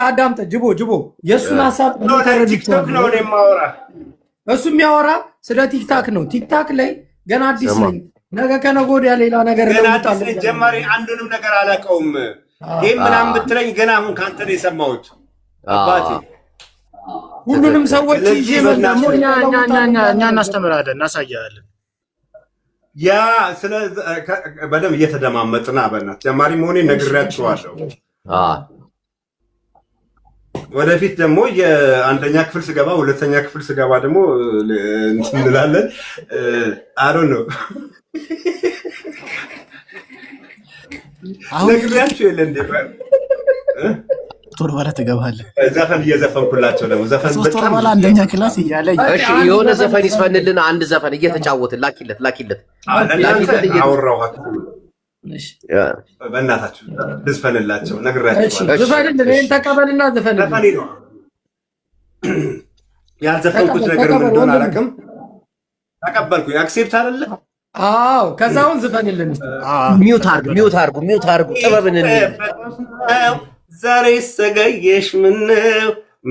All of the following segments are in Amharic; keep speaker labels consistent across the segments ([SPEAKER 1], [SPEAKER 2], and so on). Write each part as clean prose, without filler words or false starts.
[SPEAKER 1] አዳምጠ ጅቦ ጅቦ የእሱን ሀሳብ እኔ
[SPEAKER 2] ቲክቶክ
[SPEAKER 1] ተረድቼዋለሁ።
[SPEAKER 2] ነው እኔ የማወራ።
[SPEAKER 1] እሱ የሚያወራ ስለ ቲክታክ ነው። ቲክታክ ላይ ገና አዲስ
[SPEAKER 3] ስማ
[SPEAKER 1] ነኝ፣ ነገ ከነገ ወዲያ ሌላ ነገር
[SPEAKER 2] ገና አዲስ
[SPEAKER 1] እለውጣለሁ
[SPEAKER 2] ነኝ
[SPEAKER 1] እያለ
[SPEAKER 2] ጀማሪ፣ አንዱንም ነገር አላውቀውም። Game ምናምን ብትለኝ ገና አሁን ከአንተ ነው የሰማሁት አባቴ።
[SPEAKER 1] ሁሉንም
[SPEAKER 3] ትክክል።
[SPEAKER 1] ሰዎች ይዤ
[SPEAKER 2] ስለዚህ
[SPEAKER 1] ደግሞ
[SPEAKER 2] በእናትህ
[SPEAKER 4] እኛ እኛ እኛ
[SPEAKER 1] እለውጣለሁ
[SPEAKER 4] እኛ
[SPEAKER 1] እያለ
[SPEAKER 4] እኛ
[SPEAKER 1] ነው።
[SPEAKER 4] እናስተምራለን፣ እናሳያለን።
[SPEAKER 2] ያ ስለ በደንብ እየተደማመጥና በእናትህ ጀማሪ መሆኔን
[SPEAKER 1] እሺ እሺ እሺ
[SPEAKER 2] ነግሬያቸዋለሁ። ወደፊት ደግሞ የአንደኛ ክፍል ስገባ ሁለተኛ ክፍል ስገባ ደግሞ እንትን እንላለን። አሮ ነው
[SPEAKER 5] አሁን
[SPEAKER 2] ነግሬያቸው የለ እንዴ?
[SPEAKER 5] ሶስት ወር በኋላ ትገባለህ።
[SPEAKER 2] ዘፈን እየዘፈንኩላቸው ደግሞ ዘፈን
[SPEAKER 5] ከ3 ወር
[SPEAKER 2] በጣም
[SPEAKER 5] በኋላ አንደኛ class እያለ
[SPEAKER 3] እሺ
[SPEAKER 1] አንድ
[SPEAKER 3] የሆነ
[SPEAKER 1] ዘፈን
[SPEAKER 3] ዘፈን
[SPEAKER 1] ይዝፈን።
[SPEAKER 3] ይስፈንልን። አንድ ዘፈን እየተጫወትን ላኪለት፣ ላኪለት፣
[SPEAKER 2] ለእናንተ
[SPEAKER 3] ላኪለት እየ
[SPEAKER 2] አወራኋችሁ።
[SPEAKER 1] እሺ
[SPEAKER 2] በእናታችሁ ልዝፈንላቸው
[SPEAKER 1] እሺ፣
[SPEAKER 2] ነግሬያቸዋለሁ።
[SPEAKER 3] እሺ
[SPEAKER 1] ዝፈንልን።
[SPEAKER 3] እሺ
[SPEAKER 1] ይሄን ተቀበልና ዝፈንልን።
[SPEAKER 2] ዘፈኔ ነው ያልዘፈንኩት
[SPEAKER 1] ተቀበል
[SPEAKER 2] ነገር ምን
[SPEAKER 1] ተቀበል
[SPEAKER 2] እንደሆነ
[SPEAKER 1] ወንድሙ።
[SPEAKER 2] አላውቅም። ተቀበልኩኝ። Accept አይደለ
[SPEAKER 1] አዎ፣ ከዛ አሁን ዝፈንልን እስኪ።
[SPEAKER 3] Mute አርጉ፣ mute አርጉ፣ mute አርጉ። ጥበብን እንይ።
[SPEAKER 2] ዛሬ ሰገየሽ ምነው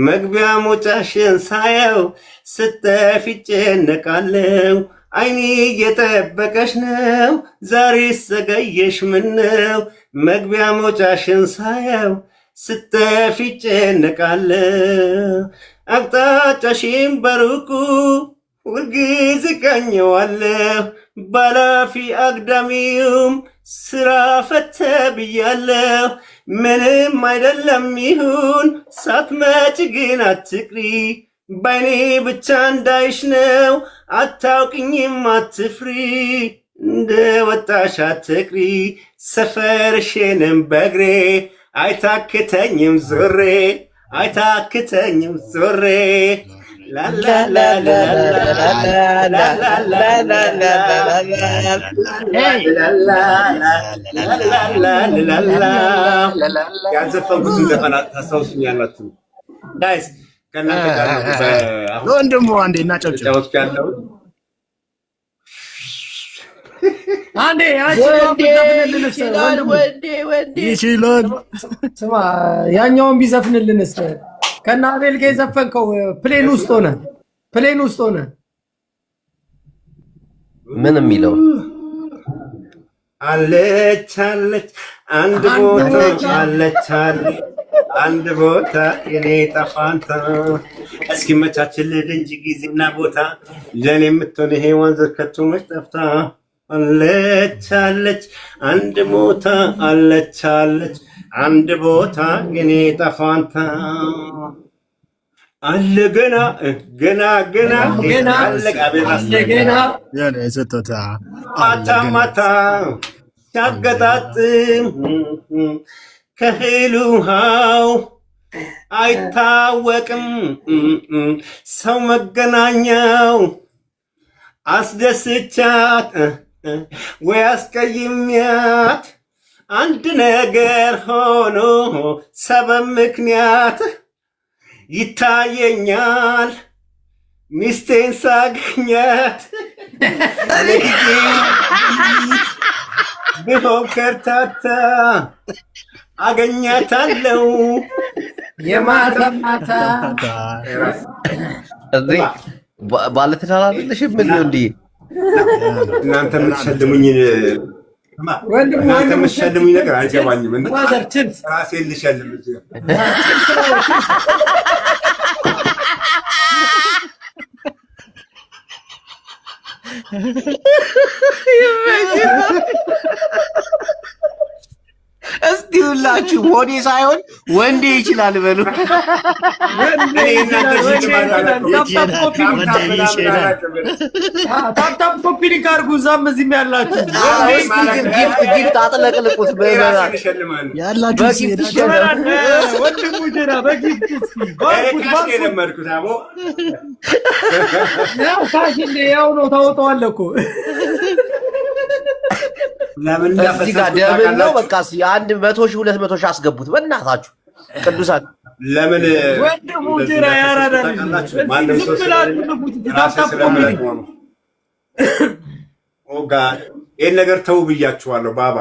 [SPEAKER 2] መግቢያ መውጫሽን ሳየው ስተፊ ጨነቃለው አይኔ እየጠበቀሽ ነው። ዛሬ ሰገየሽ ምነው መግቢያ መውጫሽን ሳየው ስተፊ ጨነቃለው አቅጣጫሽን በሩቁ ሁልጊዜ ቃኘዋለሁ ባላፊ አግዳሚውም ስራ ፈተ ብያለሁ። ምንም አይደለም ይሁን ሳትመጪ ግን አትቅሪ ባይኔ ብቻ እንዳይሽ ነው አታውቅኝም አትፍሪ እንደ ወጣሽ አትቅሪ ሰፈርሽንም በእግሬ አይታክተኝም ዞሬ አይታክተኝም ዞሬ ያልዘፈንኩትን ዘፈን ታስታውሱኛላችሁ guys። ከእናንተ ጋር ነው አሁን
[SPEAKER 4] ወንድሙ አንዴ እናጨብጭብ።
[SPEAKER 2] ተጫወትኩ ያለሁት።
[SPEAKER 1] አንዴ ያችኛዋን
[SPEAKER 3] ወንዴ
[SPEAKER 1] ብትዘፍንልንስ
[SPEAKER 3] ይችላል፣
[SPEAKER 1] ወንድሙ።
[SPEAKER 3] ወንዴ ወንዴ
[SPEAKER 4] ይችላል።
[SPEAKER 1] ስማ ያኛውን ቢዘፍንልንስ ከነ አቤል ጋር የዘፈንከው plane ውስጥ ሆነ plane ውስጥ ሆነ
[SPEAKER 3] ምን የሚለው
[SPEAKER 2] አለች አለች አንድ
[SPEAKER 1] አንድ
[SPEAKER 2] ቦታ
[SPEAKER 1] ቦታ
[SPEAKER 2] አለች አለች አንድ ቦታ የኔ ጠፋንታ እስኪመቻችልህ እንጂ ጊዜና ቦታ ለእኔ የምትሆን ሔዋን ዘር ከቶ መች ጠፍታ። አለች አለች አንድ ቦታ አለች አለች አንድ ቦታ የኔ ጠፋንታ አለ ገና ገና ገና
[SPEAKER 1] ገና
[SPEAKER 2] አለ አቤት
[SPEAKER 1] አለ ገና
[SPEAKER 4] የሆነ የሰጠሁት አለ
[SPEAKER 2] ማታ
[SPEAKER 4] ገና
[SPEAKER 2] ማታ ሲያገጣጥም ከእህል ውሃው አይታወቅም ሰው መገናኛው አስደስቻት ወይ አስቀይሜያት አንድ ነገር ሆኖ ሰበብ ምክንያት ይታየኛል ሚስቴን ሳገኛት ለጊዜው ብሆን ከርታታ አገኛታለው
[SPEAKER 1] የማታ ማታ
[SPEAKER 3] እንዴ ባለትዳር አይደለሽም? ምን ነው እንዲህ
[SPEAKER 2] እናንተ የምትሸልሙኝ
[SPEAKER 1] ወንድሙ
[SPEAKER 2] እናንተ
[SPEAKER 1] ወንድሙ
[SPEAKER 2] የምትሸልሙኝ ነገር አይገባኝም። እና
[SPEAKER 1] Brother cheers
[SPEAKER 2] ራሴን ልሸልም እዚህ።
[SPEAKER 3] እስቲ ሁላችሁ ሆዴ ሳይሆን ወንዴ ይችላል በሉ።
[SPEAKER 1] ወንዴ
[SPEAKER 2] እኔ እናንተ
[SPEAKER 1] ይችላል ወንዴ
[SPEAKER 2] ሽልማት
[SPEAKER 1] ይችላል።
[SPEAKER 2] አላውቅም።
[SPEAKER 1] Tap tap copy link
[SPEAKER 2] Tap tap
[SPEAKER 4] ወንዴ
[SPEAKER 2] ምናምን
[SPEAKER 4] ይችላል።
[SPEAKER 2] አላውቅም።
[SPEAKER 1] Tap tap copy link አድርጉ። እዛም እዚህም ያላችሁ
[SPEAKER 3] አዎ
[SPEAKER 1] ወንዴ
[SPEAKER 3] እስቲ
[SPEAKER 1] ይችላል።
[SPEAKER 3] ግን gift gift አጥለቅልቁት።
[SPEAKER 2] እኔ
[SPEAKER 3] ምዕመናን
[SPEAKER 2] ራሴን እሸልማለሁ።
[SPEAKER 5] ያላችሁ
[SPEAKER 3] በ gift
[SPEAKER 5] ሲሄዳችሁ
[SPEAKER 3] ይሸለም።
[SPEAKER 1] ይችላል ወንድሙ ጀና በ gift እስኪ
[SPEAKER 2] እኔ
[SPEAKER 1] ባርኩት
[SPEAKER 2] Cash ነው
[SPEAKER 1] ባርኩት።
[SPEAKER 2] የለመድኩት። አቦ
[SPEAKER 1] ያው cash እንደ ያው ነው ታወጣዋለህ እኮ
[SPEAKER 2] ለምን
[SPEAKER 3] እዚህ ጋር
[SPEAKER 2] እንዳፈሰስኩት
[SPEAKER 3] Double ነው
[SPEAKER 2] ታውቃላችሁ?
[SPEAKER 3] በቃ። እስኪ 100,000 200,000 አስገቡት በእናታችሁ ቅዱሳን።
[SPEAKER 2] ለምን
[SPEAKER 1] ወንድሙ
[SPEAKER 2] እንደዚህ
[SPEAKER 1] ጀና
[SPEAKER 2] እንዳፈሰስኩት
[SPEAKER 1] ያራዳ ልጅ ነው።
[SPEAKER 2] ታውቃላችሁ?
[SPEAKER 1] እስኪ
[SPEAKER 2] ማንም
[SPEAKER 1] ዝም
[SPEAKER 2] ሰው
[SPEAKER 1] ብላችሁ
[SPEAKER 2] ስለሌለ
[SPEAKER 1] ንኩት።
[SPEAKER 2] ራሴ
[SPEAKER 1] Tap tap copy link
[SPEAKER 2] ስለምለቅመው ነው። Oh God ይህን ነገር ተው ብያችኋለሁ። ባባ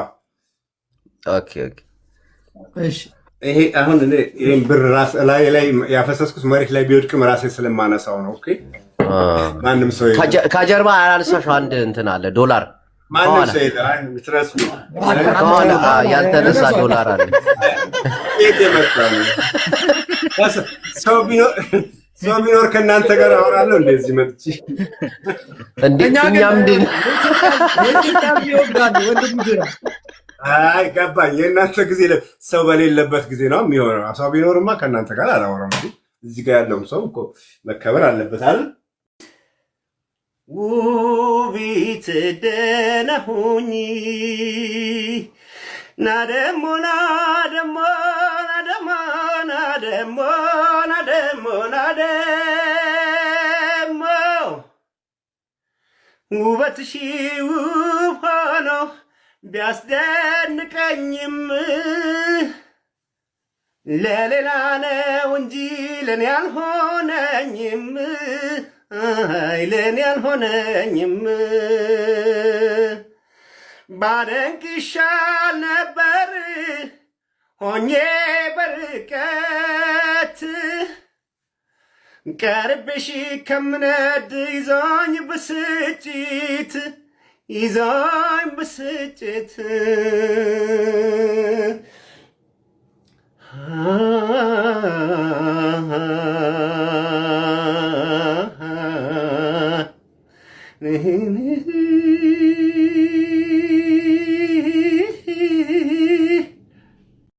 [SPEAKER 3] Okay okay
[SPEAKER 1] እሺ
[SPEAKER 2] ይሄ አሁን እኔ ይሄን ብር ራስ ላይ ላይ ያፈሰስኩት መሬት ላይ ቢወድቅም ራሴ ስለማነሳው ነው። Okay፣ ማንም ሰው የለም።
[SPEAKER 3] ከጀርባ ያላነሳሽው አንድ እንትን አለ፣ ዶላር።
[SPEAKER 2] ማንም
[SPEAKER 3] ከኋላ
[SPEAKER 2] ሰው የለም። አይ trust me።
[SPEAKER 3] ከኋላ ያልተነሳ ዶላር አለ።
[SPEAKER 2] የት የመጣ ነው? ሰው ቢኖር ከእናንተ ጋር አወራለሁ። እንደዚህ መጥቼ
[SPEAKER 3] እንዴ
[SPEAKER 1] እኛ ግን
[SPEAKER 3] እኛ ምንድን
[SPEAKER 1] የኢትዮጵያ ይወጋል ወንድም ጅራ።
[SPEAKER 2] አይ ገባኝ። የእናንተ ጊዜ ሰው በሌለበት ጊዜ ነው የሚሆነው። ሰው ቢኖርማ ከእናንተ ጋር አላወራም። እንዴ እዚህ ጋር ያለውም ሰው እኮ መከበር አለበት አይደል? ውቢት ደህና ሁኚ፣ ና ደሞ ና ደሞ ና ደሞ ና ደሞ ና ደሞ ና ደሞ ውበትሽ ውብ ሆኖ ቢያስደንቀኝም ለሌላ ነው እንጂ ለኔ አልሆነኝም። አይ ለኔ አልሆነኝም። ባደንቅ ይሻል ነበር ሆኜ በርቀት፣ ቀርቤሽ ከምነድ ይዞኝ ብስጭት፣ ይዞኝ ብስጭት።